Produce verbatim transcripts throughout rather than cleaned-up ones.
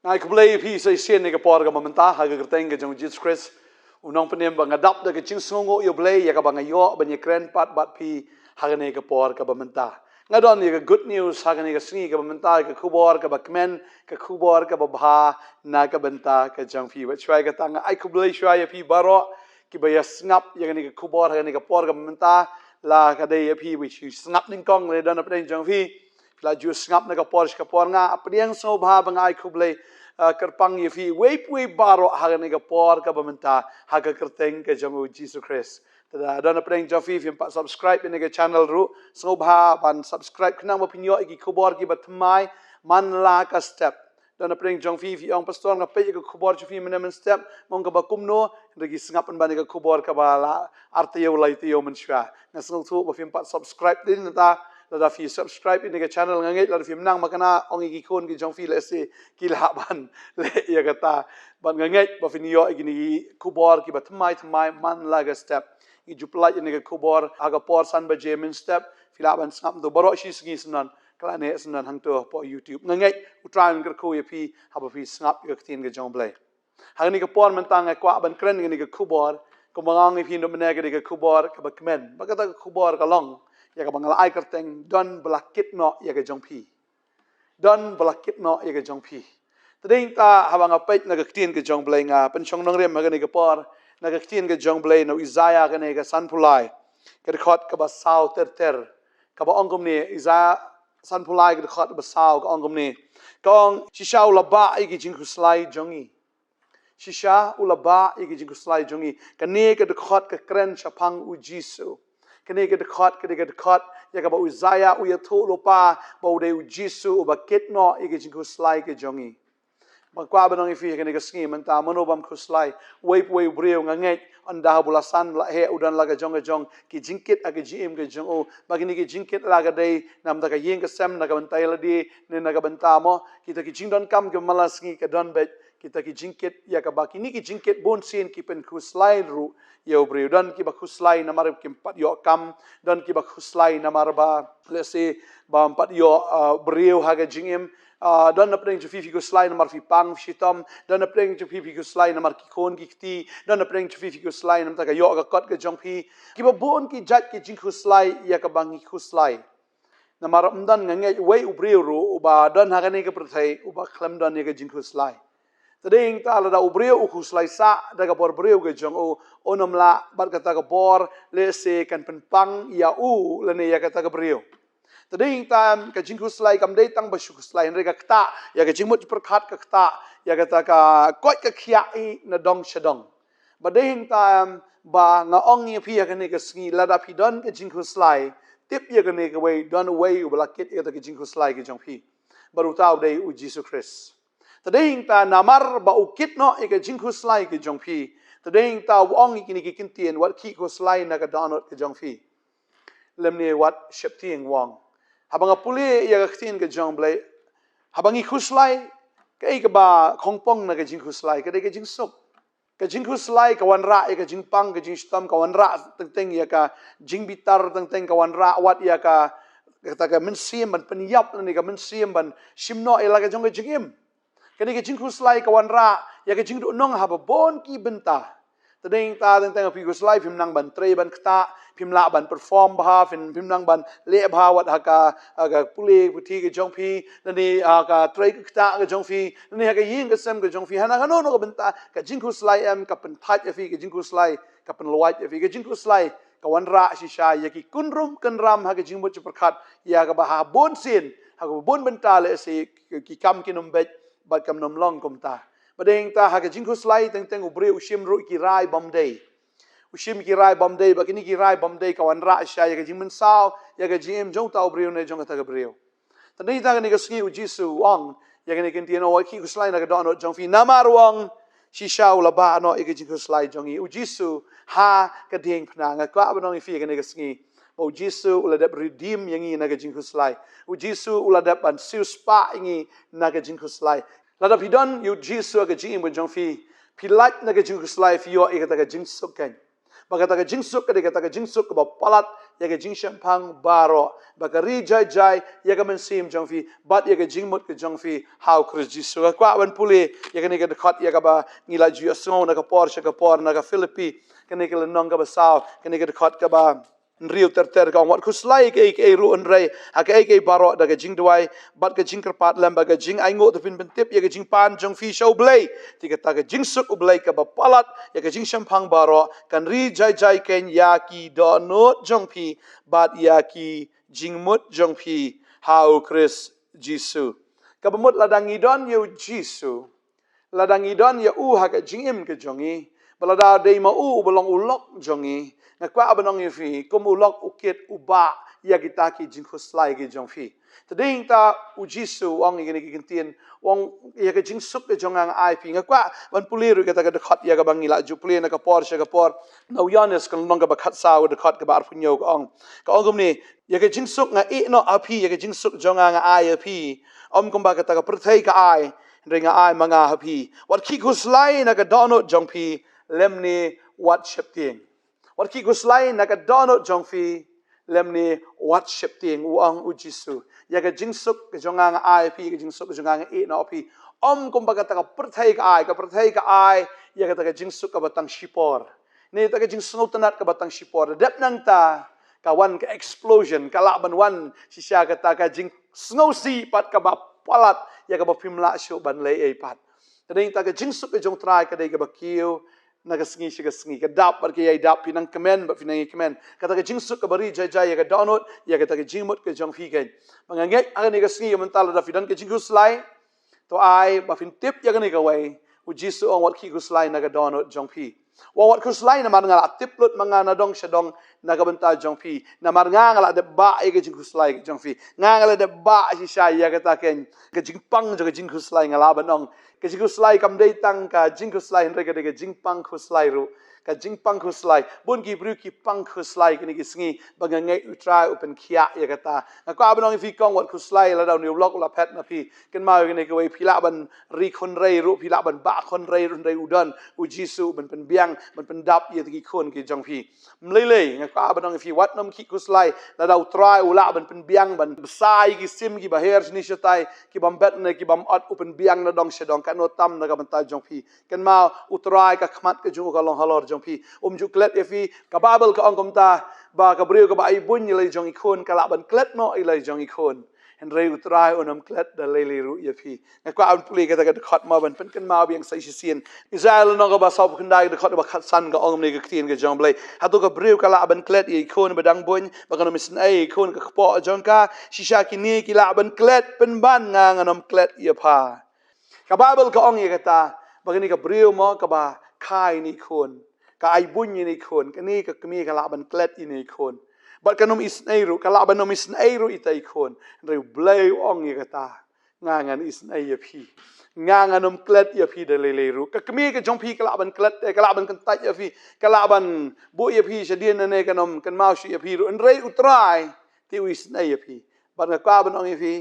Nga ai khublei ïa phi sa shisien ïa ka por kaba mynta ha ka kyrteng ka jong u Jisu Khrist u nongpynim, ba nga dap da ka jingsngewnguh ïa u Blei ïa kaba nga ïoh ban ïakren pat bad phi ha kane ka por kaba mynta. Nga don ïa ka good news ha kane ka sngi kaba mynta, ka khubor kaba kmen, ka khubor kaba bha na ka bynta ka jong phi. Bad shuwa ïa kata nga ai khublei shuwa ïa phi baroh kiba ïa sngap ïa kane ka khubor ha kane ka por kaba mynta. La ka dei ïa phi ba shu sngap nyngkong, lane don napdeng jong phi phi la ju sngap na ka por sha ka por. Nga pdiang sngewbha ba nga ai khublei, ah, kyrpang ïa phi wei pa wei baroh ha kane ka por kaba mynta ha ka kyrteng ka jong u Jisu Khrist. Te lada don napdeng jong phi phim pat subscribe ïa kane ka channel ruh, sngewbha ban subscribe khnang ba phin ïoh ïa ki khubor kiba thymmai man la ka step. Don napdeng jong phi phi ong, "Pastor, nga peit ïa ka khubor jong phi mynne mynstep, nga ong kaba kumno?" Hynrei ki sngap ban ban ïa ka khubor kaba la ar taïew lai taïew mynshuwa. Nga sngewthuh ba phim pat subscribe dei na kata. Lada phi subscribe ïa kane ka channel, nga ngeit lada phim nang makna, ong ïa ki khun ki jong phi lehse ki lah ban leh ïa kata. Bad nga ngeit ba phin ïoh ïa kine ki khubor kiba thymmai thymmai man la ka step. Ngi ju pyllait ïa kane ka khubor ha ka por san baje mynstep. Phi lah ban sngap hangto baroh shi sngi, syndon ka la neh syndon hangto hapoh YouTube. Nga ngeit U Trai un kyrkhu ïa phi haba phi sngap ïa ka ktien ka jong u Blei. Ha kane ka por mynta nga kwah ban kren ïa kane ka khubor kumba nga ong ïa phi mynne, ka dei ka khubor kaba kmen. Bad kata ka khubor ka long ïa kaba nga la ai kyrteng, "Don ba la kit noh ïa ka jong phi." Don ba la kit noh ïa ka jong phi. Te dei ta haba nga peit na ka ktien ka jong u Blei, nga pynshong nongrim ha kane ka por na ka ktien ka jong u Blei na u Isaiah kane ka sanphew lai, ka dkhot kaba saw ter ter, kaba ong kumne. Isaiah sanphew lai, ka dkhot kaba saw, ka ong kumne. Ka ong, "Shisha u la bah ïa ki jingkhuslai jong ngi. Shisha u la bah ïa ki jingkhuslai jong ngi." Kane ka dkhot ka kren shaphang u Jisu. Kane ka dkhot ka dei ka dkhot ïa kaba u Isaiah u ïathuh lypa ba u dei u Jisu uba kit noh ïa ki jingkhuslai ka jong ngi. Ba nga kwah ban ong ïa phi ha kane ka sngi mynta, mano bym khuslai? Wei pa wei u briew, nga ngeit, ynda ha u la san la heh u don la ka jong ka jong ki jingkit ha ka jingim ka jong u. Ba kine ki jingkit la ka dei na ka bynta ka ïing ka sem, na ka bynta ïa lade ne na ka bynta mo kita ki jingdonkam kiba man la sngi, ka don beit kita ki jingkit ïa kaba kine ki jingkit bunsien ki pynkhuslai ruh ïa u briew. Don kiba khuslai namar kim pat ïoh kam, don kiba khuslai namar ba lehse bym pat ïoh, ah, briew ha ka jingim. Ah, don napdeng jong phi phi khuslai namar phi pang phi shitom, don napdeng jong phi phi khuslai namar ki khun ki kti, don napdeng jong phi phi khuslai namar ka ïoh ka kot ka jong phi. Kiba bun ki jait ki jingkhuslai ïa kaba ngi khuslai. Namar ym don, nga ngeit, wei u briew ruh uba don ha kane ka pyrthei uba khlem don ïa ka jingkhuslai. Te dei ta lada u briew u khuslai sah da ka bor briew ka jong u, un ym lah bad kata ka bor lehse kan pynpang ïa u lane ïa kata ka briew. Te dei ta ka jingkhuslai kam dei tang ba shu khuslai, hynrei ka ktah ïa ka jingmut jingpyrkhat, ka ktah ïa kata ka koit ka khiah i na dong sha dong. Ba dei ta ba nga ong ïa phi ha kane ka sngi, lada phi don ka jingkhuslai, tip ïa kane kawei, don uwei uba la kit ïa kata ka jingkhuslai ka jong phi. Bad uta u dei u Jisu Khrist. Te dei ta namar ba u kit noh ïa ka jingkhuslai ka jong phi, te dei ta u ong ïa kine ki ktien, wat khih khuslai na ka dohnud ka jong phi. Lymne wat sheptieng, u ong. Haba nga pule ïa ka ktien ka jong u Blei, haba ngi khuslai, kaei kaba khongpong na ka jingkhuslai? Ka dei ka jingsuk. Ka jingkhuslai ka wanrah ïa ka jingpang, ka jingshitom, ka wanrah teng teng ïa ka jingbitar, teng teng ka wanrah wat ïa ka, kata ka mynsiem ban pynïap lane ka mynsiem ban shim noh ïa la ka jong ka jingim. Kane ka jingkhuslai ka wanrah ïa ka jingduhnong ha ba bun ki bynta. Te dei ta teng teng phi khuslai, phim nang ban trei ban ktah, phim lah ban perform bha, phim, phim nang ban leh bha wat ha ka, ha ka pule puthi ka jong phi, lane ha ka trei ka ktah ka jong phi, lane ha ka ïing ka sem ka jong phi. Hana hano hano ka bynta ka jingkhuslai em ka pynthait ïa phi, ka jingkhuslai ka pynlwait ïa phi, ka jingkhuslai ka wanrah shisha ïa ki kynrum kynram ha ka jingmut jingpyrkhat, ïa kaba ha bun sien, ha ka bun bynta lehse ki kam kin ym beit bad kam nym long kumta. Ba dei ta ha ka jingkhuslai teng teng u briew u shim ruh ki rai bym dei. U shim ki rai bym dei, ba kine ki rai bym dei ka wanrah shisha ïa ka jingmynsaw, ïa ka jingim jong uta u briew ne jong kata ka briew. Te dei ta kane ka sngi u Jisu u ong ïa kane ka ktien, wat khih khuslai na ka dohnud jong phi, namar u ong, shisha u la bah noh ïa ka jingkhuslai jong ngi. U Jisu ha ka diengphna, nga kwah ban ong ïa phi kane ka sngi ba u Jisu u la dep redeem ïa ngi na ka jingkhuslai. U Jisu u la dep ban siewspah ïa ngi na ka jingkhuslai. Lada phi don ïa u Jisu ha ka jingim ka jong phi, phi lait na ka jingkhuslai, phi ïoh ïa kata ka jingsuk keiñ. Ba kata ka jingsuk ka dei kata ka jingsuk kaba palat ïa ka jingshemphang baroh, ba ka ri jai jai ïa ka mynsiem jong phi bad ïa ka jingmut ka jong phi ha u Khrist Jisu. Nga kwah ban pule ïa kane ka dkhot ïa kaba ngi la ju ïohsngew na ka por sha ka por na ka Philippi, kane ka lynnong kaba saw, kane ka dkhot kaba hynriew ter ter ka ong, wat khuslai kaei kaei ruh hynrei ha kaei kaei baroh da ka jingduwai bad ka jingkyrpad lem bad ka jingainguh, to phin pyntip ïa ka jingpan jong phi sha U Blei. Te kata ka jingsuk U Blei kaba palat ïa ka jingshemphang baroh kan ri jai jai keiñ ïa ki dohnud jong phi bad ïa ki jingmut jong phi ha u Khrist Jisu. Kaba mut lada ngi don ïa u Jisu, lada ngi don ïa u ha ka jingim ka jong ngi, ba lada dei ma u uba long u lok jong ngi, nga kwah ban ong ïa phi, kum u lok u kit u bah ïa kita ki jingkhuslai ki jong phi. Te dei ta u Jisu u ong ïa kine ki ktien, u ong ïa ka jingsuk ka jong nga nga ai phi. Nga kwah ban pule ruh kata ka dkhot ïa kaba ngi la ju pule na ka por sha ka por, na u Ïoannis ka lynnong kaba khatsaw, dkhot kaba arphew hynñiew ka ong, ka ong kumne, ïa ka jingsuk nga ïeh noh ha phi, ïa ka jingsuk jong nga nga ai ha phi. Ym kumba kata ka pyrthei ka ai, hynrei nga ai ma nga ha phi. Wat khih khuslai na ka dohnud jong phi, lymne wat sheptieng. Wat khih khuslai na ka dohnud jong phi, lymne wat sheptieng, u ong u Jisu. Ïa ka jingsuk ka jong nga nga ai ha phi, ïa ka jingsuk ka jong nga nga ïeh noh ha phi. Ym kumba kata ka pyrthei ka ai, ka pyrthei ka ai ïa kata ka jingsuk kaba tang shipor, ne kata ka jingsngewtynnad kaba tang shipor. Dep nangta, ka wan ka explosion, ka lah ban wan shisha kata ka jingsngewsih pat kaba palat ïa kaba phim lah shuh ban leh ei pat. Te dei ta ka jingsuk ka jong u Trai ka dei kaba kiew na ka sngi sha ka sngi, ka dap bad ka ïai dap, phi nang kmen bad phi nang ïai kmen. Kata ka jingsuk kaba ri jai jai ïa ka dohnud, ïa kata ka jingmut ka jong phi keiñ. Ba nga ngeit ha kane ka sngi mynta lada phi don ka jingkhuslai, to ai ba phin tip ïa kane kawei, u Jisu u ong wat khih khuslai na ka dohnud jong phi. U ong wat khuslai namar nga la tip lut ma nga na dong sha dong na ka bynta jong phi. Namar nga nga la dep bah ïa ka jingkhuslai ka jong phi. Nga nga la dep bah shisha ïa kata keiñ, ka jingpang jong ka jingkhuslai, nga lah ban ong. Ka jingkhuslai kam dei tang ka jingkhuslai hynrei ka dei ka jingpang khuslai ruh. Ka jingpang khuslai. Bun ki briew ki pang khuslai kine ki sngi, ba nga ngeit u Trai u pynkhiah ïa kata. Nga kwah ban ong ïa phi kong, wat khuslai lada une u lok u la phet na phi. Kynmaw ïa kane kawei, phi lah ban ri khun rei ruh, phi lah ban bah khun rei ruh, hynrei u don u Jisu ban pynbiang, ban pyndap ïa ki khun ki jong phi. Ym lei lei, nga kwah ban ong ïa phi, wat nym khih khuslai, lada u Trai u lah ban pynbiang, ban bsa ïa ki sim kiba her shane shatai, ki bym bet ne ki bym ot, u pynbiang na dong sha dong, katno tam na ka bynta jong phi. Kynmaw, u Trai ka khmat ka jong u ka long halor jong phi. Um ju klet ïa phi, ka Baibl ka ong kumta, ba ka briew kaba ai buiñ ïa la i jong i khun ka lah ban klet noh ïa la i jong i khun. Hynrei u Trai un ym klet da lei lei ruh ïa phi. Nga kwah ban pule kata ka dkhot mo ban pynkynmaw biang sa shisien. Isaiah lynnong kaba sawphew khyndai, dkhot ba khatsan ka ong kumne ka ktien ka jong U Blei. Hato ka briew ka lah ban klet ïa i khun ba dang buiñ, ba kan ym isynei ïa i khun ka kpoh jong ka? Shisha kine ki lah ban klet pynban, nga ngan ym klet ïa pha. Ka Baibl ka ong ïa kata, ba kane ka briew mo kaba kha ïa ine i khun, ka ai buiñ ïa ine i khun, kane ka kmie ka lah ban klet ïa ine i khun. Bad kan ym isynei ruh, ka lah ban ym isynei ruh ita i khun. Hynrei U Blei u ong ïa kata, nga ngan isynei ïa phi. Nga ngan ym klet ïa phi da lei lei ruh. Ka kmie ka jong phi ka lah ban klet, eh, ka lah ban kyntait ïa phi, ka lah ban buh ïa phi shadien ne kan ym kynmaw shuh ïa phi ruh. Hynrei U Trai te u isynei ïa phi. Bad nga kwah ban ong ïa phi,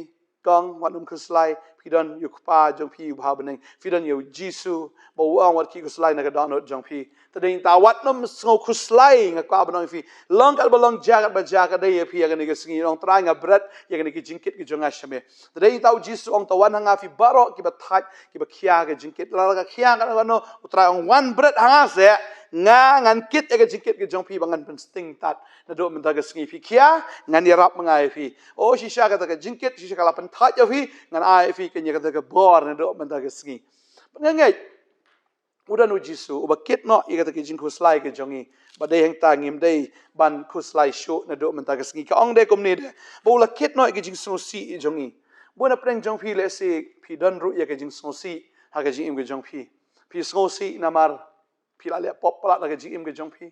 kong, wat nym khuslai, phi don ïa u Kpa jong phi uba ha bneng, phi don ïa u Jisu, ba u ong wat khih khuslai na ka dohnud jong phi. Te dei ta wat nym sngew khuslai, nga kwah ban ong ïa phi. Long kat ba long, jia kat ba jia, ka dei ïa phi ïa kane ka sngi, ong Trai nga bret ïa kane ka jingkit ka jong nga sha me. Te dei ta u Jisu ong ta wan ha nga phi baroh kiba thait, kiba khia ka jingkit. Lada ka khia kano kano, u Trai ong wan bret ha nga seh, nga ngan kit ïa ka jingkit ka jong phi ba ngan pynsting tad. Naduh mynta ka sngi phi khia, ngan ïarap ma nga ïa phi. O shisha kata ka jingkit, shisha ka la pynthait ïa phi, ngan ai ïa phi kane kata ka bor naduh mynta ka sngi. Nga ngeit u don u Jisu uba kit noh ïa kata ka jingkhuslai ka jong ngi. Ba dei hangta ngim dei ban khuslai shuh naduh mynta ka sngi. Ka ong de kumne de, ba u la kit noh ïa ka jingsngewsih jong ngi. Bun na pdeng jong phi lehse phi don ruh ïa ka jingsngewsih ha ka jingim ka jong phi. Phi sngewsih namar phi la leh pop palat na ka jingim ka jong phi.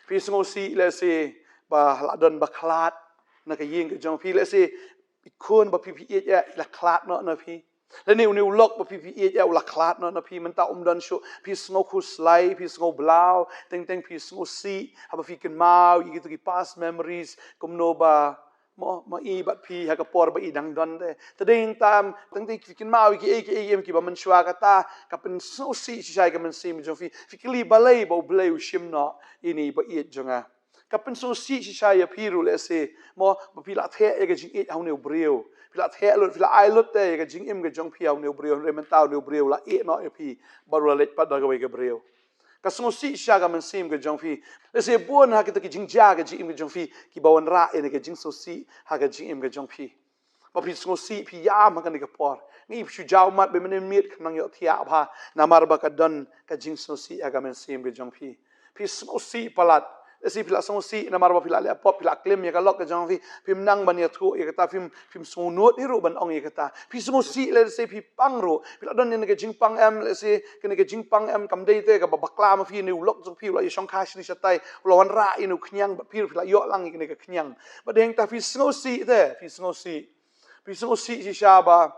Phi sngewsih lehse ba la don ba khlad na ka ïing ka jong phi, lehse i khun ba phi phi ïeit ïa i la khlad noh na phi. Lane une u lok ba phi phi ïeit ïa u la khlad noh na phi, mynta um don shuh. Phi sngew khuslai, phi sngew blau, teng teng phi sngewsih haba phi kynmaw ïa kito ki past memories, kumno ba mo, ma i bad phi ha ka por ba i dang don de. Te dei tam, teng teng phi kynmaw ïa kiei kiei em kiba mynshuwa kata ka pynsngewsih shisha ïa ka mynsiem jong phi. Phi kylli balei ba U Blei u shim noh ïa ine i ba ïeit jong nga. Ka pynsngewsih shisha ïa phi ruh lehse, mo, ba phi la theh ïa ka jingïeit ha une u briew. Phi la theh lut, phi la ai lut te ïa ka jingim ka jong phi ha une u briew, hynrei mynta une u briew la ïeh noh ïa phi bad u la leit pat da kawei ka briew. Ka sngewsih shisha ka mynsiem ka jong phi. Lehse bun ha kita ki jingjia ka jingim ka jong phi kiba wanrah ïa kane ka jingsngewsih ha ka jingim ka jong phi. Ba phi sngewsih, phi ïam ha kane ka por. Ngi phi shu jaw mat ba mynne miet ka nang ïoh thiah bha namar ba ka don ka jingsngewsih ha ka mynsiem ka jong phi. Phi sngewsih palat. Lehse phi la sngewsih namar ba phi la leh pop, phi la klim ïa ka lok ka jong phi. Phim nang ban ïathuh ïa kata, phim, phim sngewnud hi ruh ban ong ïa kata. Phi sngewsih lehse phi pang ruh. Phi la don ïa kane ka jingpang em, lehse kane ka jingpang em kam dei te kaba bakla ma phi, ne u lok jong phi u la ïashongkha shane shatai, u la wanrah ïa une u khñiang bad phi ruh phi la ïoh lang ïa kane ka khñiang. Bad dei hangta phi sngewsih te, phi sngewsih. Phi sngewsih shisha ba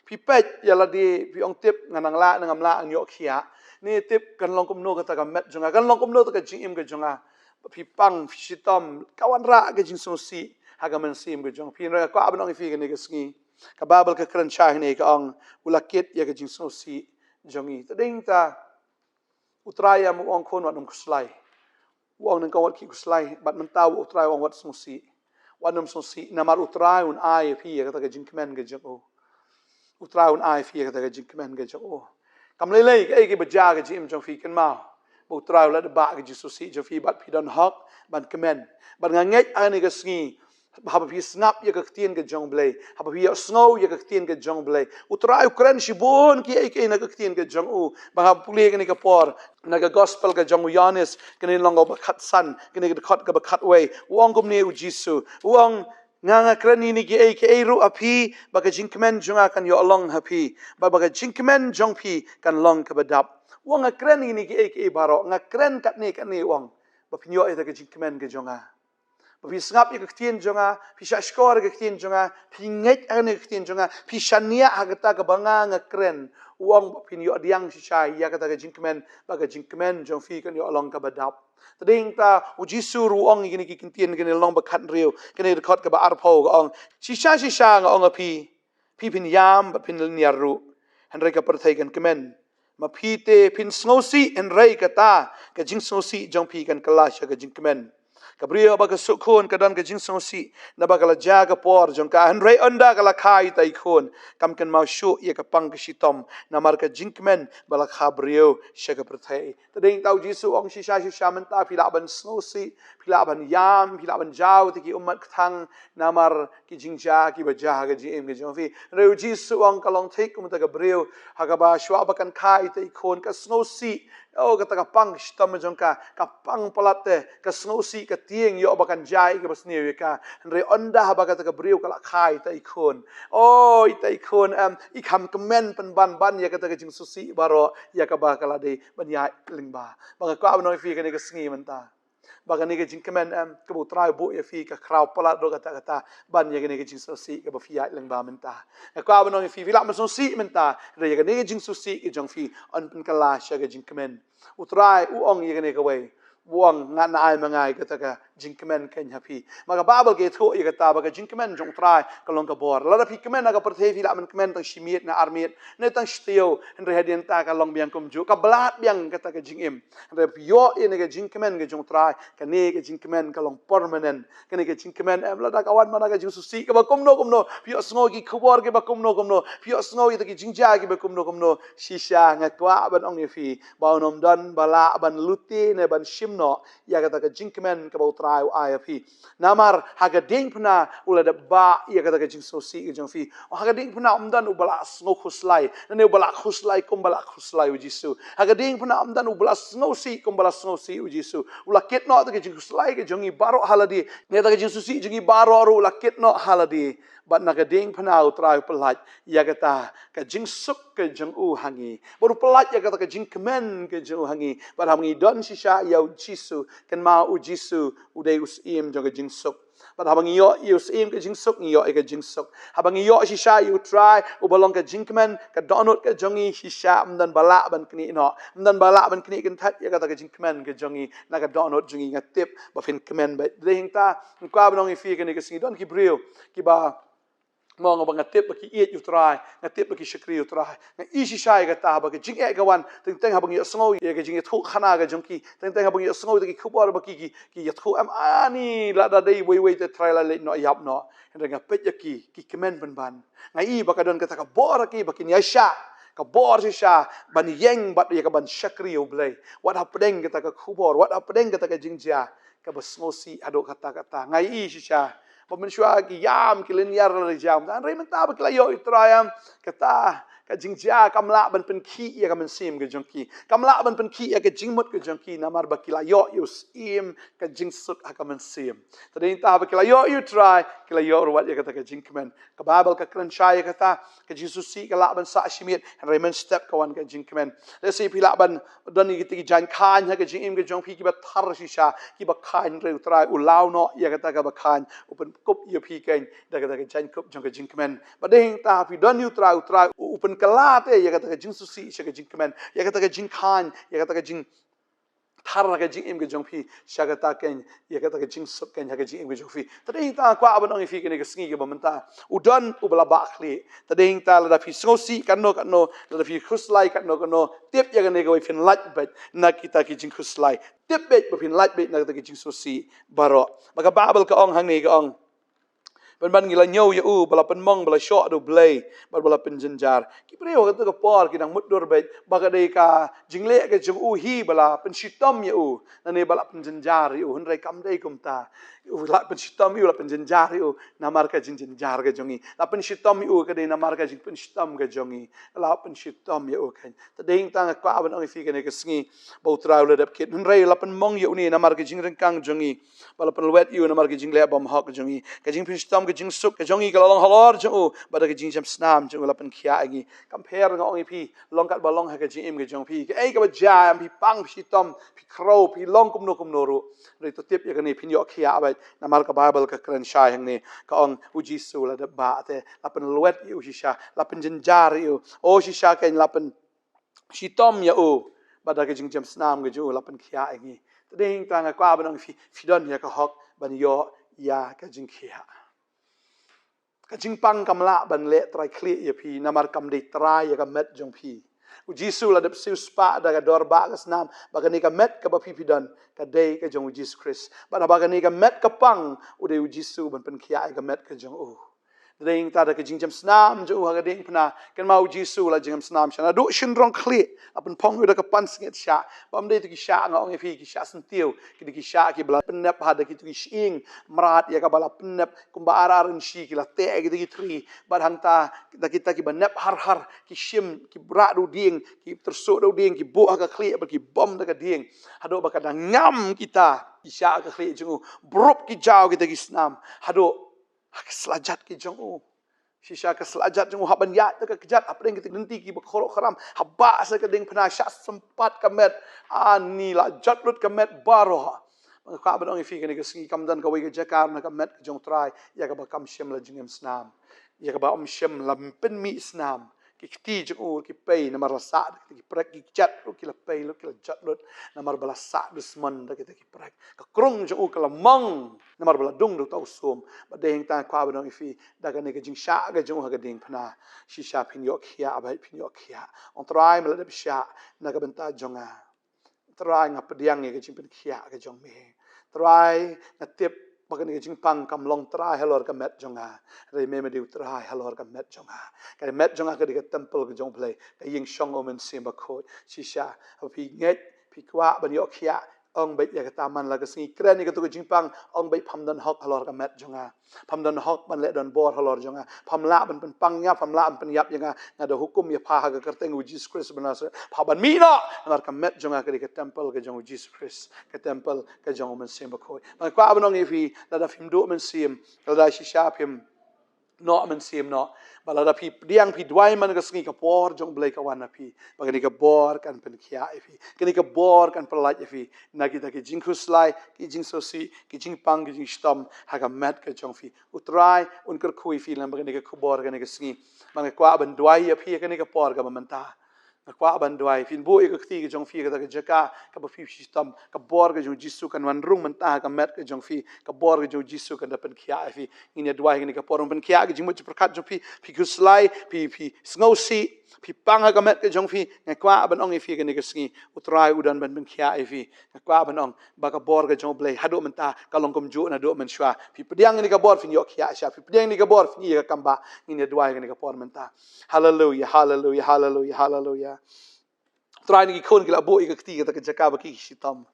phi peit ïa lade, phi ong tip nga nang lah ne ngam lah ngan ïoh khiah. Ne tip kan long kumno kata ka met jong nga, kan long kumno kata ka jingim ka jong nga. Ba phi pang, phi shitom, ka wanrah ka jingsngewsih ha ka mynsiem ka jong phi. Hynrei nga kwah ban ong ïa phi kane ka sngi, ka Baibl ka kren shai hangne, ka ong u la kit ïa ka jingsngewsih jong ngi. Te dei hangta U Trai em u ong khun wat nym khuslai. U ong nyngkong wat khih khuslai, bad mynta u Trai u ong wat sngewsih. Wat nym sngewsih, namar U Trai un ai ïa phi ïa kata ka jingkmen ka jong u. U Trai un ai ïa phi ïa kata ka jingkmen ka jong u. Kam lei lei kaei kaba jia ka jingim jong phi, kynmaw ba U Trai u la dep bah ka jingsngewsih jong phi bad phi don hok ban kmen. Bad nga ngeit ha kane ka sngi, haba phi sngap ïa ka ktien ka jong U Blei, haba phi ïohsngew ïa ka ktien ka jong U Blei, U Trai u kren shibun kiei kiei na ka ktien ka jong u. Ba nga pule kane ka por na ka gospel ka jong u Ïoannis, kane lynnong kaba khatsan, kane ka dkhot kaba khatwei, u ong kumne u Jisu, u ong, nga, nga kren ïa kine kiei kiei ruh ha phi ba ka jingkmen jong nga kan ïoh long ha phi, ba, ba ka jingkmen jong phi kan long kaba dap. U ong nga kren ïa kine kiei kiei baroh, nga kren katne katne, u ong, ba phin ïoh ïa ka jingkmen ka jong nga. Ba phi sngap ïa ka ktien jong nga, phi shahshkor ïa ka ktien jong nga, phi ngeit ha kane ka ktien jong nga, phi shaniah ha kata kaba nga, nga kren. U ong ba phin ïoh pdiang shisha ïa kata ka jingkmen, ba ka jingkmen jong phi kan ïoh long kaba dap. Te dei hangta u Jisu ruh u ong ïa kine ki ktien, kane lynnong ba khathynriew, kane dkhot kaba arphew, ka ong, shisha shisha nga ong ha phi, phi phin ïam bad phin lynñiar ruh, hynrei ka pyrthei kan kmen. Ma phi te phin sngewsih, hynrei kata ka jingsngewsih jong phi kan kylla sha ka jingkmen. Ka briew ba ka suk khun ka don ka jingsngewsih, naba ka la jia ka por jong ka, hynrei ynda ka la kha ïa itai i khun, kam kynmaw shuh ïa ka pang ka shitom, namar ka jingkmen ba la kha briew sha ka pyrthei. Te dei hangta u Jisu u ong shisha shisha mynta phi lah ban sngewsih, phi lah ban ïam, phi lah ban jaw ïa ki ummat kthang namar ki jingjia kiba jia ha ka jingim ka jong phi. Hynrei u Jisu u ong ka long thik kum kata ka briew ha kaba shuwa ba kan kha ïa itai i khun, ka sngewsih, oh, kata ka pang ka shitom jong ka, ka pang palat te, ka sngewsih, ka tieng ïoh ba kan jia ïa kaba sniew ïa ka. Hynrei ynda haba kata ka briew ka la kha ïa itai i khun, oh, ïa itai i khun em, i kham kmen pynban ban ïa kata ka jingsngewsih baroh ïa kaba ka la dei ban ïaid lyngba. Ba nga kwah ban ong ïa phi kane ka sngi mynta, ba kane ka jingkmen em, kaba U Trai u buh ïa phi, ka khraw palat ruh katta katta ban ïa kane ka jingsngewsih kaba phi ïaid lyngba mynta. Nga kwah ban ong ïa phi, phi lah ban sngewsih mynta, hynrei ïa kane ka jingsngewsih ka jong phi yn pynkylla sha ka jingkmen. U Trai u ong ïa kane kawei, u ong, nga, na ai ma nga ïa kata ka jingkmen keiñ ha phi. Ma ka Baibl ka ïathuh ïa kata ba ka jingkmen jong U Trai ka long ka bor. Lada phi kmen ha ka pyrthei phi lah ban kmen tang shi miet ne ar miet ne tang shi taïew, hynrei hadien kata ka long biang kumjuh, ka blad biang kata ka jingim. Hynrei phi ïoh ïa kane ka jingkmen ka jong U Trai, kane ka jingkmen ka long permanent. Kane ka jingkmen em, lada ka wan ma na ka jingsngewsih kaba kumno kumno, phi ïohsngew ki khubor kiba kumno kumno, phi ïohsngew ïa kita ki jingjia kiba kumno kumno, shisha nga kwah ban ong ïa phi ba un ym don ba lah ban lute ne ban shim noh ïa kata ka jingkmen kaba U Trai u ai ïa phi. Namar ha ka diengphna u la dep bah ïa kata ka jingsngewsih ka jong phi. Ha ka diengphna ym don uba lah sngew khuslai, ne uba lah khuslai kumba lah khuslai u Jisu. Ha ka diengphna ym don uba lah sngewsih kumba lah sngewsih u Jisu. U la kit noh kata ka jingkhuslai ka jong ngi baroh ha lade, ne kata ka jingsngewsih jong ngi baroh ruh u la kit noh ha lade. Bad na ka diengphna U Trai u pyllait ïa kata ka jingsuk ka jong u ha ngi. Bad u pyllait ïa kata ka jingkmen ka jong u ha ngi. Bad haba ngi don shisha ïa u Jisu, kynmaw u Jisu u dei u Syiem jong ka jingsuk. Bad haba ngi ïoh ïa u Syiem ka jingsuk, ngi ïoh ïa ka jingsuk. Haba ngi ïoh shisha ïa U Trai uba long ka jingkmen, ka dohnud ka jong ngi shisha ym don ba lah ban knieh noh, ym don ba lah ban knieh kynthait ïa kata ka jingkmen ka jong ngi na ka dohnud jong ngi. Nga tip ba phin kmen beit. Te dei hangta nga kwah ban ong ïa phi kane ka sngi, don ki briew kiba Mo nga ba nga tip ba ki ïeit ïa u Trai, nga tip ba ki shakri ïa u Trai. Nga ïohi shisha ïa kata ba ka jingeh ka wan, teng teng haba ngi ïohsngew ïa ka jingïathuhkhana ka jong ki, teng teng haba ngi ïohsngew ïa ki khubor ba ki, ki, ki ïathuh em, ani lada dei wei wei te Trai la leit noh ïap noh. Hynrei nga peit ïa ki, ki kmen pynban. Nga ïohi ba ka don kata ka bor ha ki ba kin ïaishah, ka bor shisha ban ïeng bad ïa ka ban shakri ïa u Blei. Wat hapdeng kata ka khubor, wat hapdeng kata ka jingjia, kaba sngewsih haduh katta katta. Nga ïohi shisha ba mynshuwa ki ïam ki lynñiar la jam. Hynrei mynta ba ki la ïoh ïa u Trai em, kata ka jingjia kam lah ban pynkhih ïa ka mynsiem ka jong ki. Kam lah ban pynkhih ïa ka jingmut ka jong ki namar ba ki la ïoh ïa u Syiem ka jingsuk ha ka mynsiem. Te dei nangta ba ki la ïoh ïa u Trai, ki la ïoh ruh wat ïa kata ka jingkmen. Ka Baibl ka kren shai ïa kata, ka jingsngewsih ka lah ban sah shimet, hynrei mynstep ka wan ka jingkmen. Lehse phi lah ban don ïa kita ki jaiñ khaiñ ha ka jingim ka jong phi kiba thar shisha, kiba khaiñ, hynrei u Trai u law noh ïa kata kaba khaiñ, u pynkup ïa phi keiñ da kata ka jaiñkup jong ka jingkmen. Bad dei nangta phi don ïa u Trai, u Trai u pynkylla te ïa kata ka jingsngewsih sha ka jingkmen, ïa kata ka jingkhaiñ, ïa kata ka jing thar ha ka jingim ka jong phi sha kata keiñ, ïa kata ka jingsuk keiñ ha ka jingim ka jong phi. Te dei nangta kwah ban ong ïa phi kane ka sngi kaba mynta, u don uba la bah khlieh. Te dei nangta lada phi sngewsih katno katno, lada phi khuslai katno katno, tip ïa kane kawei, phin lait beit na kita ki jingkhuslai. Tip beit ba phin lait beit na kita ki jingsngewsih baroh. Ba ka Baibl ka ong hangne, ka ong, pynban ngi la ñiew ïa u ba la pynmong, ba la shoh da u Blei bad ba la pynjynjar. Ki briew ha kata ka por ki dang mutdur beit ba ka dei ka jingleh ka jong u hi ba la pynshitom ïa u, lane ba la pynjynjar ïa u. Hynrei kam dei kumta. U la pynshitom ïa u, la pynjynjar ïa u namar ka jingjynjar ka jong ngi. La pynshitom ïa u ka dei namar ka jingpynshitom ka jong ngi. La pynshitom ïa u keiñ. Te dei nangta nga kwah ban ong ïa phi kane ka sngi ba u Trai u la dep kit. Hynrei la pynmong ïa une namar ka jingryngkang jong ngi, ba la pynlwet ïa u namar ka jingleh bymhok jong ngi. Ka jingpynshitom, ka jingsuk ka jong ngi ka la long halor jong u, bad da ka jingjemsnam jong u la pynkhiah ïa ngi. Kam pher, nga ong ïa phi, long katba long ha ka jingim ka jong phi, kaei kaba jia, em phi pang, phi shitom, phi khrew, phi long kumno kumno ruh, hynrei to tip ïa kane, phin ïoh khiah beit. Namar ka Baibl ka kren shai hangne, ka ong u Jisu la dep bah te, la pynlwet ïa u shisha, la pynjynjar ïa u. O shisha keiñ, la pyn shitom ïa u, bad da ka jingjemsnam ka jong u la pynkhiah ïa ngi. Te dei nangta nga kwah ban ong ïa phi, phi don ïa ka hok ban ïoh ïa ka jingkhiah. Ka jingpang kam lah ban leh trai khlieh ïa phi namar kam dei trai ïa ka met jong phi. U Jisu la dep siewspah da ka dor bah ka snam ba kane ka met kaba phi phi don ka dei ka jong u Jisu Khrist. Bad haba kane ka met ka pang, u dei u Jisu ban pynkhiah ïa ka met ka jong u. Te dei nangta da ka jingjemsnam jong u ha ka diengphna, kynmaw u Jisu la jingjemsnam shano, naduh shynrong khlieh, la pynphong ïa u da ka pansngiat shah. Bym dei tu ki shah, nga ong ïa phi, ki shah syntiew, ki dei ki shah kiba la pynnep ha da kitu ki shyieng mrad ïa kaba la pynnep, kumba ar ar inshi ki la teh ïa kita ki thri. Bad hangta da kita kiba nep har har, ki shim, ki rah da u dieng, ki tyrsuh da u dieng, ki buh ha ka khlieh bad ki bom da ka dieng. Haduh ba ka dang ngam kita ki shah ha ka khlieh jong u, brum ki jaw kita ki snam. Haduh ha ka slajat ki jong u. Shisha ka slajat jong u, hap ban ïaid da ka kjat hapdeng kita ki lynti kiba khrok khram, ha bah sa ka diengphna, shah sympat ka met. Ani la jot lut ka met baroh. Nga kwah ban ong ïa phi kane ka sngi, kam don kawei ka jaka na ka met ka jong u Trai ïa kaba kam shym la jingim snam, ïa kaba ym shym la pynmih snam. Ki kti jong u ki pei namar la sah da kita ki prek, ki kjat ruh ki la pei lut, ki la jot lut namar ba la sah dusmon da kita ki prek. Ka krung jong u ka la mong namar ba la dung da uta u sum. Bad dei hangta nga kwah ban ong ïa phi, da kane ka jingshah ka jong u ha ka diengphna, shisha phin ïoh khiah, bad phin ïoh khiah. Ong Trai, me la dep shah na ka bynta jong nga. Trai, nga pdiang ïa ka jingpynkhiah ka jong me. Trai, nga tip ba kane ka jingpang kam long trai halor ka met jong nga, hynrei me, me dei u Trai halor ka met jong nga. Ka met jong nga ka dei ka templ ka jong u Blei, ka ïing shong u Mynsiem Bakhuid. Shisha haba phi ngeit, phi kwah ban ïoh khiah, ong beit ïa kata man la ka sngi, kren ïa katu ka jingpang, ong beit, pham don hok halor ka met jong nga. Pham don hok ban leh donbor halor jong nga. Pham lah ban pynpang ïa nga, pham lah ban pynïap ïa nga. Nga da hukum ïa pha ha ka kyrteng u Jisu Khrist ba Nasaret, pha ban mih noh. Namar ka met jong nga ka dei ka templ ka jong u Jisu Khrist, ka templ ka jong u Mynsiem Bakhuid. Bad nga kwah ban ong ïa phi, lada phim duh mynsiem, lada shisha phim noh mynsiem noh, bad lada phi pdiang, phi duwai man ka sngi, ka bor jong u Blei ka wan na phi. Bad kane ka bor kan pynkhiah ïa phi, kane ka bor kan pyllait ïa phi na kita ki jingkhuslai, ki jingsngewsih, ki jingpang, ki jingshitom ha ka met ka jong phi. U Trai un kyrkhu ïa phi lem bad kane ka khubor kane ka sngi. Bad nga kwah ban duwai ïa phi ha kane ka por kaba mynta. Nga kwah ban duwai, phin buh ïa ka kti ka jong phi ha kata ka jaka kaba phi shitom. Ka bor ka jong u Jisu kan wan rung mynta ha ka met ka jong phi. Ka bor ka jong u Jisu kan da pynkhiah ïa phi. Ngin ïa duwai ha kane ka por, pynkhiah ka jingmut jingpyrkhat jong phi. Phi khuslai, phi, phi sngewsih, phi pang ha ka met ka jong phi. Nga kwah ban ong ïa phi ha kane ka sngi, U Trai u don ban pynkhiah ïa phi. Nga kwah ban ong ba ka bor ka jong U Blei haduh mynta ka long kumjuh naduh mynshuwa. Phi pdiang ïa kane ka bor, phin ïoh khiah shisha. Phi pdiang ïa kane ka bor, phin ïoh ïa ka kam ba. Ngin ïa duwai ha kane ka por mynta. Haleluya, haleluya, haleluya, haleluya. Trai, kine ki khun ki la buh ïa ka kti ha kata ka jaka ba ki shitom.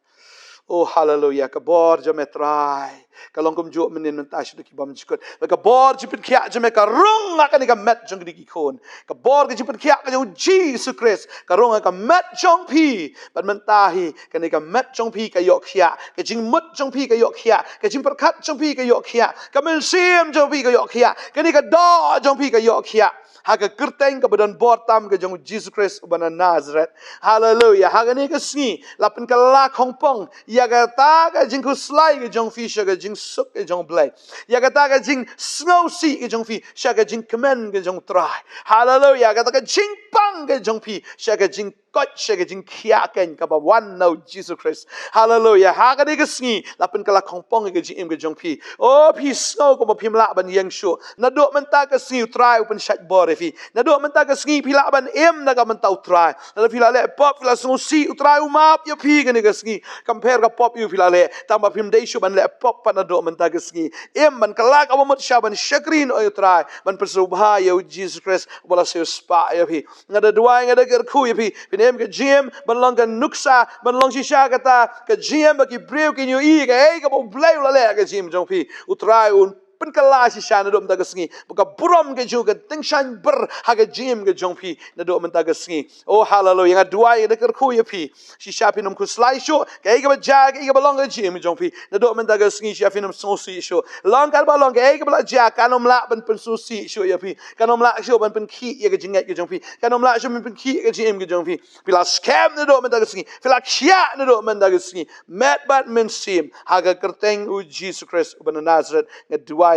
Oh, haleluya, ka bor jong me Trai ka long kumjuh mynnin mynta shaduh ki bymjukut. Ba ka bor jingpynkhiah jong me ka rung ha kane ka met jong kine ki khun. Ka bor ka jingpynkhiah ka jong u Jisu Khrist ka rung ha ka met jong phi. Bad mynta hi kane ka met jong phi ka ïoh khiah. Ka jingmut jong phi ka ïoh khiah. Ka jingpyrkhat jong phi ka ïoh khiah. Ka mynsiem jong phi ka ïoh khiah. Kane ka doh jong phi ka ïoh khiah. Ha ka kyrteng kaba don bor tam ka jong u Jisu Khrist uba na Nazareth. Haleluya. Ha kane ka sngi la pynkylla khongpong ïa kata ka jingkhuslai ka jong phi sha ka jingsuk ka jong U Blei. Ïa kata ka jingsngewsih ka jong phi sha ka jingkmen ka jong U Trai. Haleluya. Kata ka jingpang ka jong phi sha ka jingkoit, sha ka jingkhiah keiñ kaba wan na u Jisu Khrist. Haleluya. Ha kane ka sngi la pynkylla khongpong ïa ka jingim ka jong phi. Oh, phi sngew kumba phim lah ban ïeng shuh. Naduh mynta ka sngi U Trai u pynshait bor ïa phi. Naduh mynta ka sngi phi lah ban im na ka bynta U Trai. Lada phi la leh pop, phi la sngewsih, U Trai u map ïa phi ha kane ka sngi. Kam pher ka pop ïa u phi la leh, tang ba phim dei shuh ban leh pop pat naduh mynta ka sngi. Im ban kylla kaba mut shisha ban shakri noh ïa U Trai, ban pynsngewbha ïa u Jisu Khrist uba la siewspah ïa phi. Nga da duwai, nga da kyrkhu ïa phi, phin im ka jingim ban long ka nuksa, ban long shisha kata ka jingim ba ki briew kin ïohi ïa kaei kaba U Blei u la leh ha ka jingim jong phi. U Trai un pynkylla shisha naduh mynta ka sngi ba ka burom ka jong u kan tyngshaiñ bha ha ka jingim ka jong phi naduh mynta ka sngi. Oh, haleluya. Nga duwai, nga da kyrkhu ïa phi, shisha phin ym khuslai shuh kaei kaba jia, kaei kaba long ha ka jingim ka jong phi. Naduh mynta ka sngi shisha phin ym sngewsih shuh. Long katba long, kaei kaba la jia kan ym lah ban pynsngewsih shuh ïa phi. Kan ym lah shuh ban pynkhih ïa ka jingngeit ka jong phi. Kan ym lah shuh ban pynkhih ïa ka jingim ka jong phi. Phi la skhem naduh mynta ka sngi. Phi la khiah naduh mynta ka sngi. Met bad mynsiem, ha ka kyrteng u Jisu Khrist uba na Nazareth nga duwai.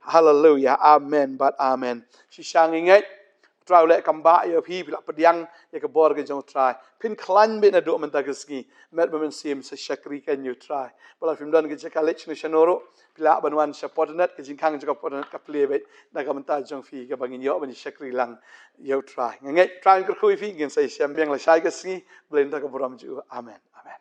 Haleluya. Amen bad amen. Shisha ngi ngeit U Trai u leh kam bah ïa phi, phi la pdiang ïa ka bor ka jong U Trai. Phin khlaiñ beit naduh mynta ka sngi. Met bad mynsiem sa shakri keiñ ïa U Trai. Ba la phim don ka jaka leit shano shano ruh, phi lah ban wan sha Portnet, ka jingkhang jong ka Portnet ka plie beit na ka bynta jong phi, kaba ngin ïoh ban ïa shakri lang ïa U Trai. Nga ngeit U Trai un kyrkhu ïa phi, ngin sa ïashem biang lashai ka sngi. Blei un don ka burom jong u. Amen. Amen.